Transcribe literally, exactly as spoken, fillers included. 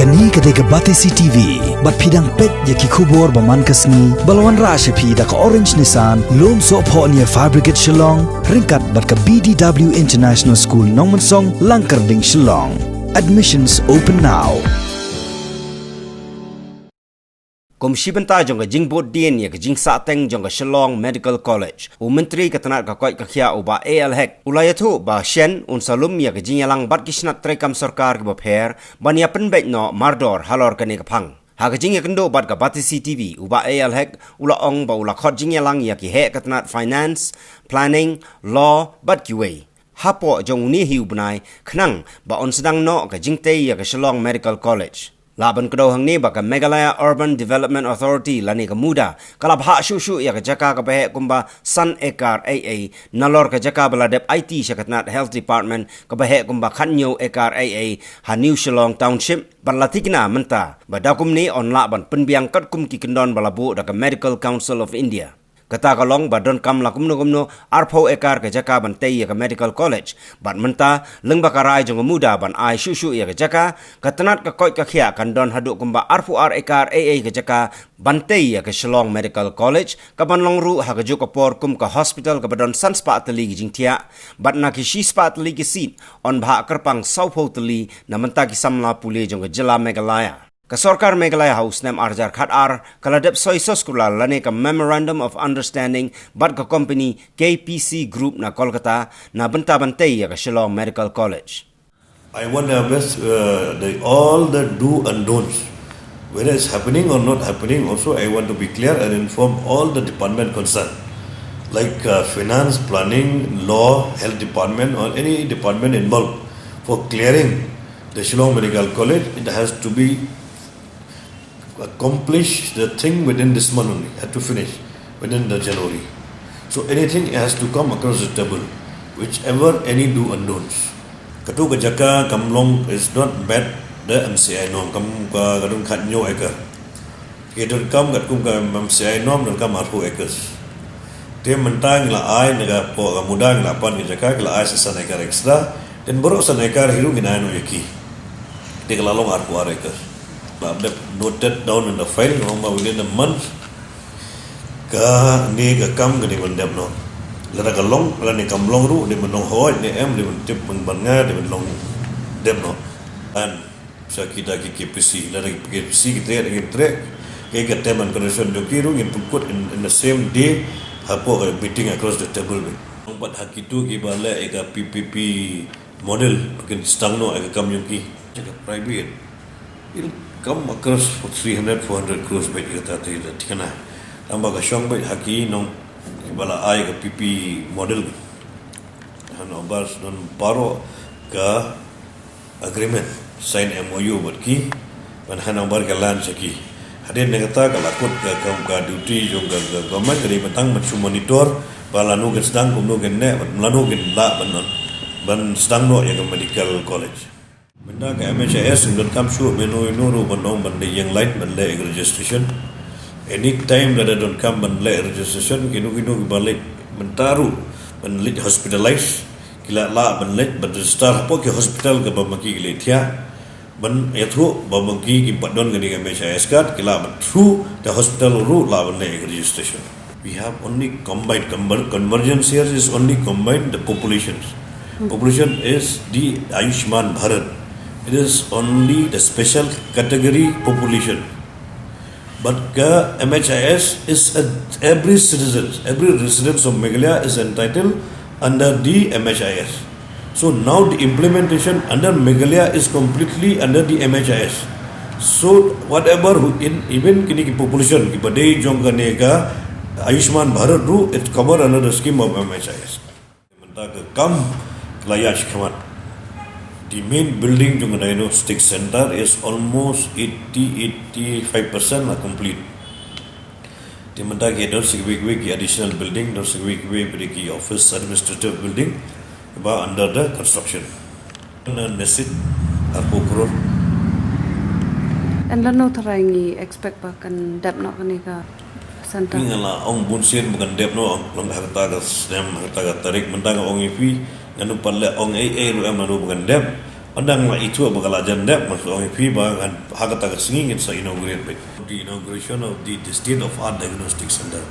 Kane ka dei ka Batesi T V, bad phi dang peit ïa ki khubor ba man ka sngi, ba la wanrah sha phi da ka Orange Nissan, Lumsohphoh near Fire Brigade Shillong, ryngkat bad ka B D W International School Nongmensong, Langkyrding, Shillong. Admissions open now. Kum shi bynta jong ka jingbud dien ïa ka jingsahteng jong ka Shillong Medical College, u Myntri ka tnat ka koit ka khiah u Bah A L Hek u la ïathuh ba shen un sa lum ïa ka jingïalang bad ki tnat treikam sorkar kiba pher ban ïa pynbeit noh mardor halor kane ka phang. Ha ka jingïakynduh bad ka Batesi T V, u Bah A L Hek u la ong ba u la khot jingïalang ïa ki heh ka tnat finance, planning, law bad kiwei hapoh jong une hi u bnai, khnang ba un sdang noh ka jingtei ïa ka Shillong Medical College. Lah ban kdew hangne ba ka Meghalaya Urban Development Authority lane ka MUDA ka la bhah shuh shuh ïa ka jaka kaba heh kumba san ekar ei ei nalor ka jaka ba la dep aiti sha ka tnat Health Department kaba heh kumba khathynñiew ekar ei ei ha New Shillong Township, bad la thikna mynta ba da kumne yn lah ban pynbiang katkum ki kyndon ba la buh da ka Medical Council of India. Kata ka long ba donkam la kumno kumno arphew ekar ka jaka ban tei ïa ka Medical College, bad mynta lyngba ka rai jong ka MUDA ban ai shuh shuh ïa ka jaka, ka tnat ka koit ka khiah kan don haduh kumba arphew ar ekar ei ei ka jaka ban tei ïa ka Shillong Medical College, kaban long ruh ha kajuh ka por kum ka hospital kaba don san spah tylli ki jingthiah, bad na ki shi spah tylli ki seat yn bhah kyrpang sawphew tylli na bynta ki samla pule jong ka jylla Meghalaya. Ka sorkar Meghalaya ha u snem ar hajar khatar ka la dep soi soskular lane ka Memorandum of Understanding bad ka company K P C Group na Kolkata na bynta ban tei ïa ka Shillong Medical College. I want to address, uh, the, all the do and don'ts. Whether it's happening or not happening, also I want to be clear and inform all the department concerned, like, uh, finance, planning, law, health department, or any department involved for clearing the Shillong Medical College. It has to be accomplish the thing within this month only, had to finish within the January. So anything has to come across the table, whichever any do and don'ts. Katu ka jaka kam long is not met the M C I norm, kam ka, ka don khathynñiew ekar. Ki donkam katkum ka M C I norm donkam arphew acres. Te mynta ngi la ai na ka pdeng ka MUDA ngi la pan ka jaka, ki la ai sa san ekar extra. Te baroh san ekar hi ruh ngin ai noh ïa ki. Te ka la long arphew ar acres. Ba dep noted down in the file, ong ba within a month kane ka kam ka dei ban dep noh. Lada ka long, lada ne kam long ruh, dei ban long hooid, ne em, dei ban tip ban ban nga, dei ban long dep noh. And sa kita ki K P C, lada ki K P C ki treh, ki treh, ki ka term and condition jong ki ruh ngin pynkut in, in the same day, hapoh ka meeting across the table. Ong pat ha kitu kiba leh ïa ka P P P model, ba kin sdang noh ïa ka kam jong ki. Ïa ka private, it'll come across for three hundred, four hundred crores beit ïa kata te da thikna. Tang ba ka shong beit ha ki nong kiba la ai ka P P model. Hano bars don baroh ka agreement, sign M O U bad ki, ban hano bar ka land sha ki. Hadien na kata ka la kut ka, ka, ka duty jong ka, ka government ka dei ban tang ban shu monitor ba lano kin sdang, kumno kin neh, bad lano kin lah ban, ban sdang noh ïa ka medical college. Mynta ka M H I S ngim donkam shuh ba ino ino ruh ban ong ban dei ïeng line ban leh registration. Anytime lada donkam ban leh registration, kino kino kiba leit mynta ruh ban leit hospitalize, ki la lah ban leit ban register hapoh ki hospital kaba ma ki ki leit thiah. Ban ïathuh ba ma ki kim pat don kane ka M H I S card, ki lah ban through the hospital ruh lah ban leh registration. We have only combined, conver-, convergence here is only combined the populations. Population is the Ayushman Bharat. It is only the special category population. But ka M H I S is a, every citizen, every resident of Meghalaya is entitled under the M H I S. So now the implementation under Meghalaya is completely under the M H I S. So whatever who in, even kine ki population kiba dei jong kane ka Ayushman Bharat ruh, it's covered under the scheme of M H I S. Mynta ka kam ka la ïaid shakhmat. The main building jong ka diagnostic center is almost eighty, eighty-five percent la complete. Te mynta ki don sa kiwei kiwei ki additional building, don sa kiwei kiwei pat ki office administrative building ba under the construction. Na nesit arphew klur. Yn lano tharai ngi expect ba kan dep noh kane ka center? Nga la ong bun sien ba kan dep noh, long ha kata ka snem, ha kata ka tarik, mynta nga ong ïa phi, ngan ym pat leh ong ei ei ruh em lano ba kan dep. Ynda nga la ithuh ba ka la jan dep, nga ong ïa phi ba ngan, ha kata ka sngi ngin sa inaugurate beit. The inauguration of the, the state of art diagnostic center.